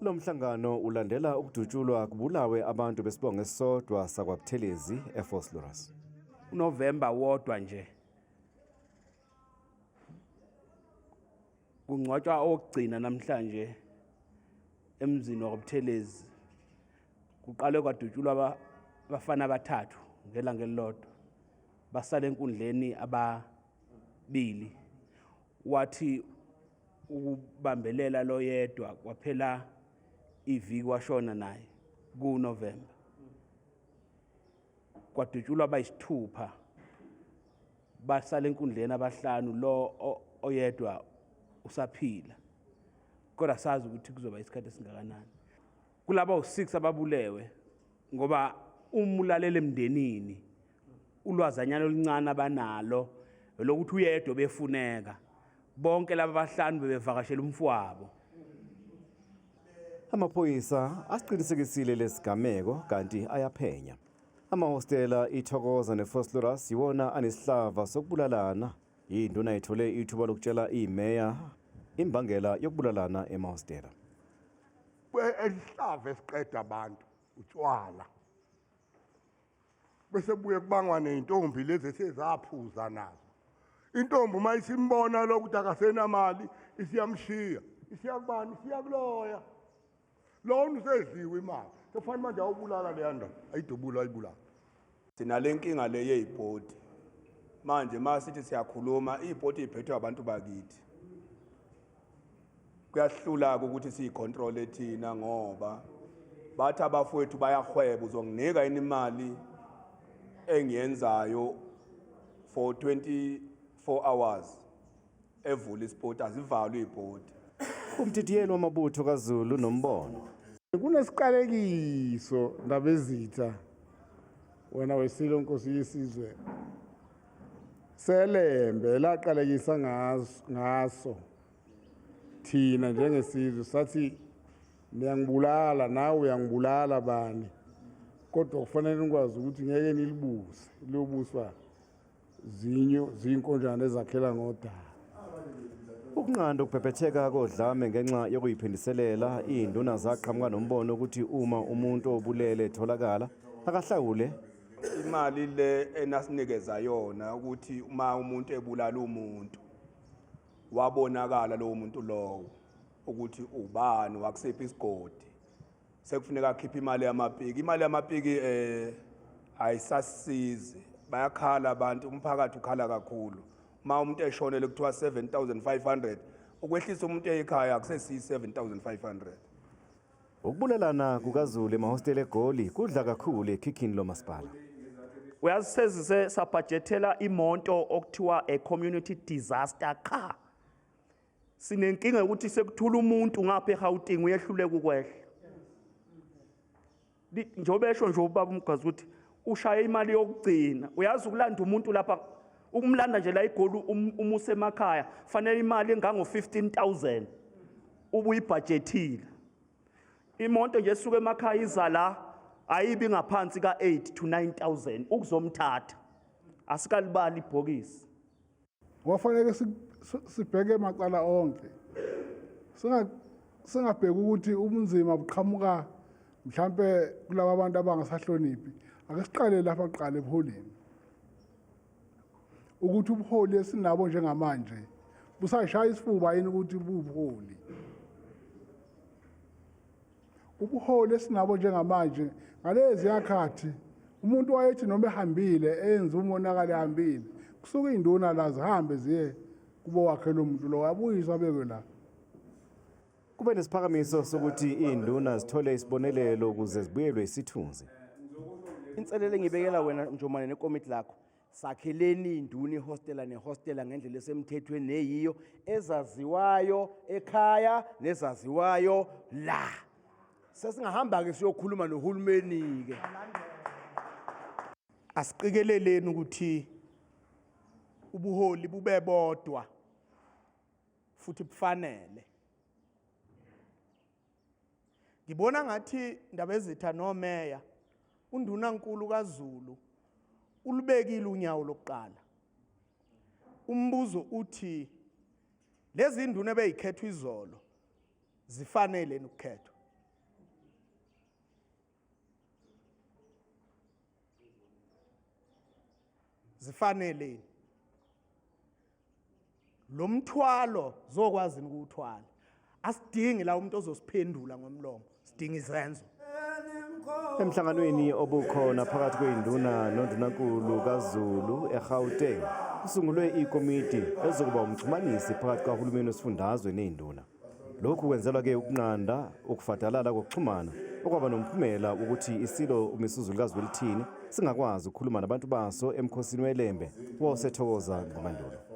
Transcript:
Lo mhlangano ulandela ukudutshulwa kubulawe abantu besibongo esisodwa sakwaButhelezi eVosloorus. UNovember wodwa nje kungcwatshwa owokugcina namhlanje emzini wakwaButhelezi. Kuqale kwadutshulwa abafana abathathu ngelanga elilodwa, basala enkundleni ababili. Wathi ukubambelela loyedwa kwaphela iviki washona naye kuNovember. Kwadutshulwa abayisithupha basala enkundleni abahlanu, lo oyedwa usaphila, kodwa sazi ukuthi kuzoba isikhathi esingakanani. Kulaba u6 ababulewe, ngoba uma ulalela emndenini ulwazanyana oluncane abanalo lokuthi uyedwa befuneka, bonke laba abahlanu bebevakashela umfowabo. Amaphoyisa asiqinisekisile lesigameko kanti ayaphenya. Amahostela iThokoza neVosloorus yiwona anesihlava sokubulalana. Induna ithole ithuba lokutshela imeya imbangela yokubulalana emahostela. Esihlava esiqeda abantu utshwala, bese buye kubangwa ney'ntombi lezi esezaphuza nazo. Intombi uma isimbona lokuthi akasenamali isiyamshiya, isiya kubani? Isiya kuloya lona usedliwe imali. Sekufanele manje awubulala leya ndoda, ayidubule, ayibulala. Sinale nkinga le yey'poti manje. Ma sithi siyakhuluma, iy'poti yiphethwe abantu bakithi. Kuyahlula-ke ukuthi siyicontrole thina, ngoba bathi abafowethu bayahweba, uzonginika yini imali engiyenzayo for 24 hours evula isipoti? Azivalwe iy'poti. Umdidiyeli wamabutho kaZulu nombono. Kunesiqalekiso, Ndabezitha, wena wesilo, nkosi yesizwe seLembe, laqalekisa ngaso thina njengesizwe, sathi niyangibulala, nawe uyangibulala bani, kodwa kufanele nikwazi ukuthi ngeke nilibuse, liyobuswa zinyo zinkonjane ezakhela ngodaka. Ukunqanda ukubhebhetheka kodlame ngenxa yokuyiphindiselela, iy'nduna zaqhamuka nombono ukuthi uma umuntu obulele etholakala, akahlawule. Imali le enasinikeza yona ukuthi uma umuntu ebulala umuntu, wabonakala lowo muntu lowo ukuthi ubani, wakusiphi isigodi, sekufuneka akhiphe imali yamapiki. Imali yamapiki ayisasizi. Bayakhala abantu, umphakathi ukhala kakhulu. Uma umuntu eshonele kuthiwa 7500, ukwehlisa umuntu ekhaya akusesiyi 7500. Ukubulalana kukaZulu emahostela eGoli kudla kakhulu ekhikhini lomasipala. Uyazi, sezise sabhajethela imoto okuthiwa a community disaster car. Sinenkinga yokuthi sekuthula umuntu ngapha eGauteng, uyehluleka ukwehla. Njengoba esho nje ubaba uMgazi ukuthi ushaye imali yokugcina. Uyazi, ukulanda umuntu lapha, ukumlanda nje la eGoli umuse emakhaya, fanele imali engango 15,000 ubuyibhajethile. Imoto nje esuka emakhaya iza la ayibi ngaphansi ka-8 to 9000 ukuzomthatha, asikalibali ibhokisi. Kwafanele sibheke macala onke, singabheki ukuthi ubunzima buqhamuka mhlampe kulaba bantu abangasahloniphi. Ake siqale lapha kuqala ebuholini, ukuthi ubuholi esinabo njengamanje busashaya isifuba yini ukuthi buwubuholi. Ubuholi esinabo njengamanje, ngalezi yakhathi umuntu wayethi noma ehambile, enze umonakalo ehambile, kusuka iy'nduna la zihambe ziye kubo wakhe lo muntu lo, abuyiswa abekwe la. Kube nesiphakamiso sokuthi iy'nduna zithole isibonelelo ukuze zibuyelwe isithunzi. Inselele engibekela wena, Njomane, nekomiti lakho: sakheleni induna ihostela nehostela ngendlela esemthethweni neyiyo, ezaziwayo ekhaya nezaziwayo la. Sesingahamba-ke siyokhuluma nohulumeni-ke. Asiqikeleleni ukuthi ubuholi bube bodwa futhi bufanele. Ngibona ngathi, Ndabezitha nomeya, undunankulu kaZulu ulubekile unyawo lokuqala. Umbuzo uthi lezi nduna ebeyikhethwa izolo zifanele ukukhethwa? Zifaneleni lo mthwalo zokwazi ukuwuthwala. Asidingi la umuntu ozosiphendula ngomlomo, sidinga izenzo. Emhlanganweni obukhona phakathi kwey'nduna noNdunankulu kaZulu eGauteng, kusungulwe ikomiti ezokuba umxhumanisi phakathi kukahulumeni wesifundazwe ney'nduna. Lokhu kwenzelwa-ke ukunqanda ukufadalala kokuxhumana okwaba nomphumela wokuthi iSilo uMisuzulu kaZwelithini singakwazi ukukhuluma nabantu baso emkhosini weLembe owasethokoza ngoMandulo.